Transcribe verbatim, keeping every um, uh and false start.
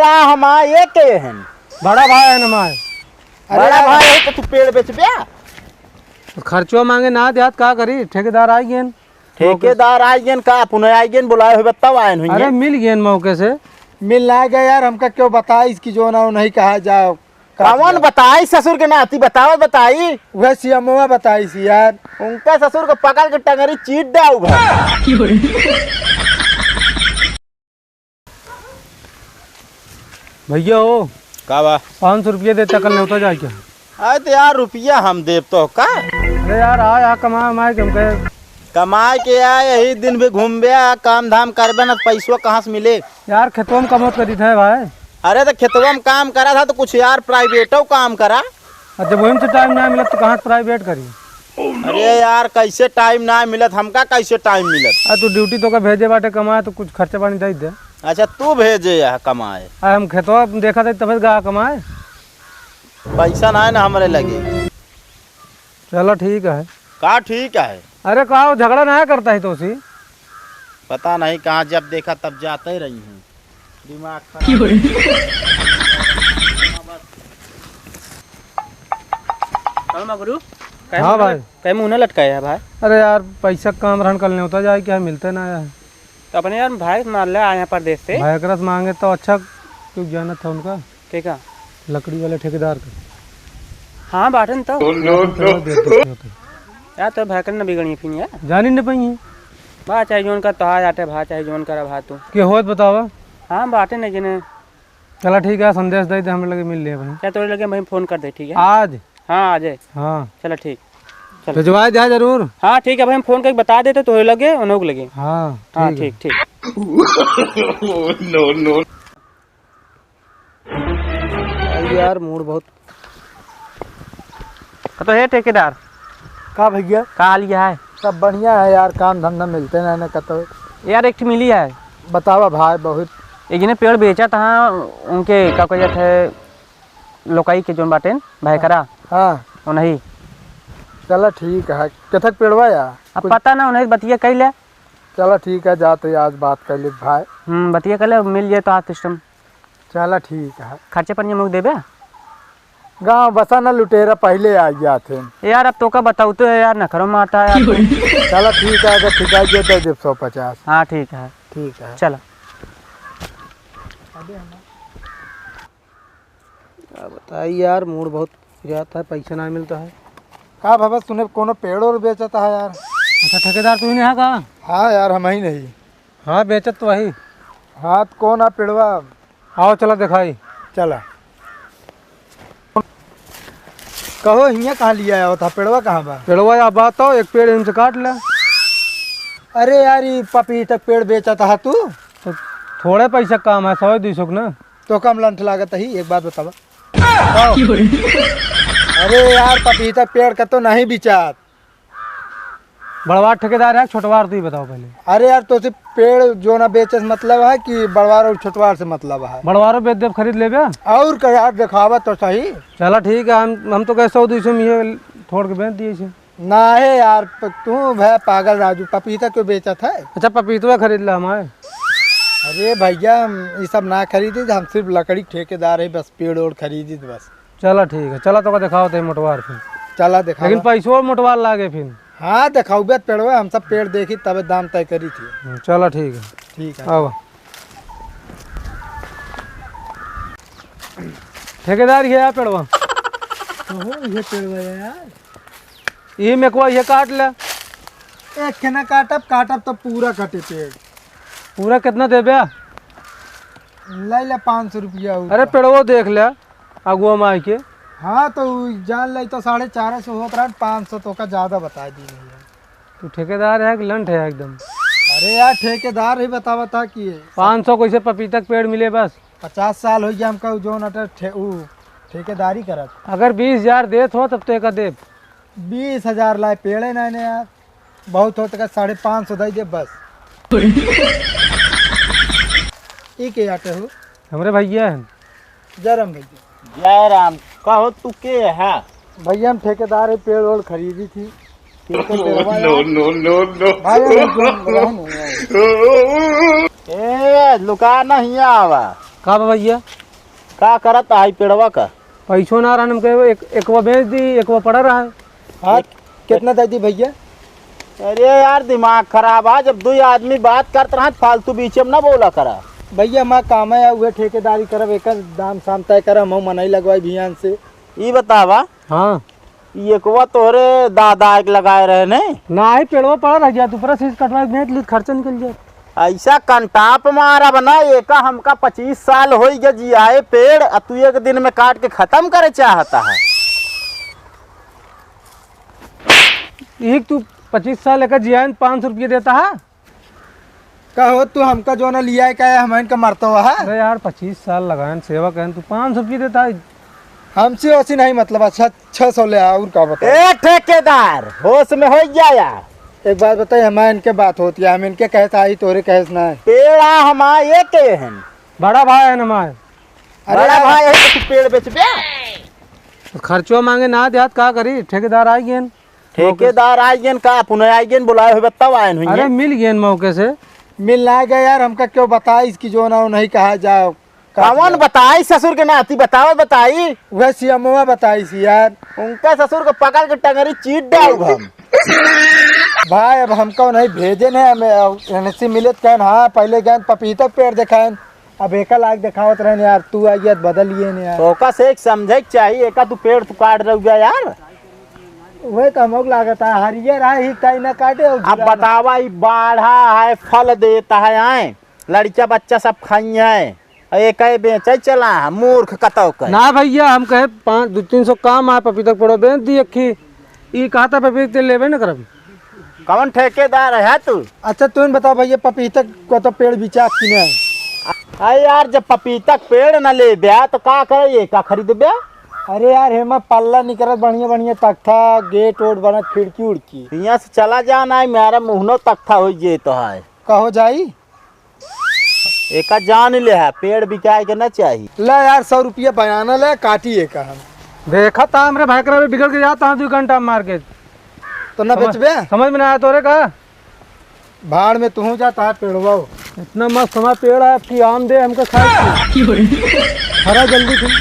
आ, हमार ये के हन? बड़ा भाई है हमार। अरे बड़ा यार। भाई है तो तू पेड़ बेचबे? खर्चवा माँगे ना देत, का करी? ठेकेदार आइ गएन। ठेकेदार आइ गएन का? अपने आइ गएन, बुलाए होइबे तब आएन होइहैं। अरे मिल गएन मौके से। मिल ना गए यार, हमका केउ बताइस कि जौन है नहीं कहा जाओ। कवन बताई ससुर के नाती, बतावा बताई। वह सियमवा बताइस यार। उनका ससुर को पकड़ के टंगरी चीर डाउ भाई। भइया हो। का बा? पाँच सौ रुपया देता, कल नेवता जाए क्या? अरे तो यार, रुपया हम देब तो का? अरे यार, आ, आ कमाए, कमाए के हमके। कमाए के आ, यही दिन भी घूमबे, आ काम धाम करबे ना, तो पैसवा कहाँ से मिले? यार, खेतवा में कमौत करी थे भाई। अरे तो खेतवा में काम करा था तो कुछ यार प्राइवेटो काम करा। अब जब वही से टाइम ना मिलत तो कहाँ से प्राइवेट करी? अरे यार, कैसे टाइम ना मिलत, हमका कैसे टाइम मिलत? आ तू ड्यूटी तो का भेजे बाटे कमाए, तो कुछ खर्चा पानी दे दे। अच्छा, तू भेजे यहाँ कमाए। आ हम खेतवा देखा थे तब गा कमाए। पैसा ना है ना हमरे लगे। चलो ठीक है। का ठीक है? अरे का वो झगड़ा ना करता है तो उसी? पता नहीं कहाँ जब देखा तब जाते ही रही हूँ। दिमाग खराब। कहो मगरू, कहे हाँ मुँह भाई। लट-, कहे मुँह ना लटकाए है भाई। अरे यार, पैसा काम रहन कल नेवता जाए क्या मिलते ना यार। तो अपने यार भाई से मार ले आए हैं परदेस से। भाई एकरा से माँगे तो अच्छा, क्यों जानत था उनका? के का? लकड़ी वाले ठेकेदार का। हाँ, बाटन तो। No, no, no। यार, तो भाई कर न बिगड़िए फिर यार। जानी न पाइए। बा, चाहे जौन का तोहार आटे भा, चाहे जौन करा भा तू। के होत बतावा? हाँ, बाटे न जिन्हें। चला ठीक है, संदेश दे दे, हम लगे मिल लिए भाई। क्या तोरे लगे भाई फोन कर दे, ठीक है? आज? हाँ, आज है। हाँ। चला ठीक। चला। भिजवाए दे जरूर। हाँ, ठीक है भाई, हम फोन करके बता देते तोरे लगे, उन्हों के लगे। हाँ, हाँ, ठीक है। ठीक, ठीक। No, no। अरे यार, मूड बहुत। का तो हे ठेकेदार। का भइया? का हाल है? सब बढ़िया है यार, काम धंधा मिलते ना ना कतो। यार, एक ठे मिली है। बतावा भाई, बहुत। एक जने पेड़ बेचत है, उनके का कहत है, लोकाई के जोन बाटेन, भाई करा। हाँ। ओ नहीं। चला ठीक है, कथक पेड़वा या? अब कुछ पता ना, उन्हें बतिया कइले। चला ठीक है, जाते आज बात कर ले भाई। हम्म, बतिया कइले, मिल जाए तो आज सिस्टम। चला ठीक है। खर्चे पर मुख देबे? गाँव बसा न लुटेरा पहले आ गया थे। यार, अब तो का बताऊ तो यार, नखरो मारता है यार। चला ठीक है, अगर ठीक है, ये दे दे सौ पचास। हाँ, ठीक है। ठीक है। चला। का बताई यार, मूड बहुत जाता है, पैसा ना मिलता है। का बाबा, सुने कोनो पेड़ और बेचता है यार? अच्छा, ठेकेदार तू ही नहीं है का? हाँ यार, हम ही नहीं। हाँ, बेचत तो वही। हाँ, तो कौन आ पेड़वा? आओ, चला दिखाई। चला। कहो, हियाँ कहाँ लिया आया था? पेड़वा कहाँ बा? पेड़वा या बात तो एक पेड़ इनसे काट ले। अरे यार, ये पपीता पेड़ बेचत हा तू? तो थोड़े पैसा काम है, सौ दुई सौ के ना। तो कम लंठ लागत ही, एक बात बतावा। अरे यार, पपीता पेड़ का तो नहीं बिचात। बड़वार ठेकेदार है, छोटवार तू ही बताओ पहले। अरे यार, तो से पेड़ जो ना बेचे से मतलब है कि बड़वार और छोटवार से मतलब है? बड़वारो बेच देब, खरीद लेबे। और का यार, दिखावा तो सही। चला ठीक है, हम, हम तो कहे सौ दुई सौ में ये थोड़ के बेच दिए इसे। ना है यार, प-, तू भै पागल राजू, पपीता क्यों बेचत है? अच्छा, पपीतवा खरीद ला हमारे। अरे भैया, हम ये सब ना खरीदी, हम सिर्फ लकड़ी ठेकेदार है, बस पेड़ ओड़ खरीदी बस। चला ठीक है, चला तोका देखावत है मोटवार फिर। चला देखावा। लेकिन पैसो मोटवार लागे फिर। हाँ, देखाउबे पेड़वा, हम सब पेड़ देखी तबे दाम तय करी थी। हम्म, चला ठीक है। ठीक है। आवा। ठेकेदार ये है पेड़वा। कहो, ये पेड़वा है यार। ये मेकवा ये काट ले। एक के ना काटब, काटब तो पूरा कटे पेड़। पूरा कितना देबे? ले ले पाँच सौ रुपया और अरे का। पेड़वो देख ले, अगुआ माई के। हाँ, तो उ जान ले तो साढ़े चार सौ होत रहा, पाँच सौ तो का ज्यादा बता दी नहीं है। तू ठेकेदार है कि लंठ है एकदम? अरे यार, ठेकेदार ही बतावा था कि ये पाँच सौ कैसे पपीता के पेड़ मिले बस? पचास साल हो गया हमका उ जोन अटर ठे-, उ ठेकेदारी करत। अगर बीस हजार देत हो तब तो एका देब। बीस हजार लाए पेड़े नहीं ने यार, बहुत होत का साढ़े पाँच सौ दे दे बस। ई के आटे हो? हमरे भैया हैं। जय राम भैया। जय राम। कहो तू के है? भैया हम ठेकेदार है, पेड़ ओड़ खरीदी थी। ठीक है, पेड़वा No, यार। No, no, no। भाई, हम जो रहे नहीं यार। ए, लुका नहीं आवा। का बा भइया? का करत आई पेड़वा का? पैसो ना रहन, हमके एक, एकवा बेच दी, एकवा पड़ा रहा है। हाँ, एक, कितना दे दी भइया? अरे यार, दिमाग खराब है, जब दुई आदमी बात करत रहा, फालतू बीचे में ना बोला करा। भइया, हमार काम है, उहे ठेकेदारी करब, एकर दाम साम तय करब, हम मनई लगवाई भियान से। ई बतावा। हाँ। ई एकवा तोहरे दादा के लगाए रहे ने? नाही, पेड़वा पड़ा रह गया, तू पूरा शीश कटवा के बेच ली, खर्चा निकल जाए। ऐसा कंटाप मारब ना, एका हमका पच्चीस साल होई गए जियाए पेड़, आ तू एक दिन में काट के खत्म करे चाहता है। एक तू पच्चीस साल एका जियाए, पाँच सौ रुपये देता है। का हो तू हमका जो ना लिया है, का है, हम इनका मरता हुआ है? अरे यार, पच्चीस साल लगाएन, सेवा करेन, तू पाँच सौ रुपये देता है। हमसे ओसी नहीं मतलब, अच्छा, छह सौ ले आ, और का बता? ए ठेकेदार, होश में हो जा यार। एक बात बताई, हमारे इनके बात होती है, हम इनके कहे था आई, तोरे कहे से ना है। पेड़ा हमारे एक के हैं। बड़ा भाई है हमारे। अरे बड़ा यार। भाई है तो तू पेड़ बेचबे? खर्चवा मांगे ना देत, का करी? ठेकेदार आई गेन। ठेकेदार आई गेन का? पुनः आई गेन, बुलाए हुए तब आए हुए। अरे मिल गेन मौके से। मिल ना गए यार, हमका क्यों बताइस कि जो ना नहीं कहा जाओ। कवन बताई ससुर के नाती? बताओ, बताई। वह सीएमओ बताइस यार। उनका ससुर को पकड़ के टंगरी चीट डाल हम। भाई, अब हमका नहीं भेजे ने, हमें अब इनसे मिले तो कहन, हाँ, पहले गए पपीता के पेड़ देखाएन, अब एका लाग देखावत रहन यार, तू आई गया तो बदल लिए ने यार। तो ओका से एक समझे के चाहिए, एका तू पेड़ तू काट रह गया यार। वह तो हमको लागत है, हरियर है, ही ताई ना काटे और अब जुड़ा ना। बतावा, ई बाढ़ा है, फल देता है, आए, लड़का बच्चा सब खाई है, और एका बेचे चला है, मूर्ख कतौ का। ना भइया, हम कहे पाँच, दो तीन सौ काम आए, पपीता के पेड़ो बेच दी अक्खी। ई कहा था पपीता के लेबे न करब। कौन ठेकेदार है तू? अच्छा, तुम बताओ भइया, पपीता को तो पेड़ बिचा कि नहीं? अरे यार, जब पपीता के पेड़ न लेब्या तो का करे, एका खरीदब्या? अरे यार, हेमा पल्ला निकरत, बढ़िया बढ़िया तख्ता, गेट ओट बनत, खिड़की उड़की। हियाँ से चला जाना है, मेरा मुहनो तख्ता हो जे तो है। कहो जाई? एका जान ले है, पेड़ बिकाए के ना चाही। ले यार, सौ रुपया बयाना ले, काटी एका हम। देखा था हमरे भाई करा बिगड़ के जाता है दो घंटा मार के। तो ना समझ, बेचबे? समझ में ना आया तोरे का? भाड़ में तू जा, तार पेड़वा हो। इतना मस्त हमारा पेड़ है, आपकी आम दे हमको खाए। हरा जल्दी तुम।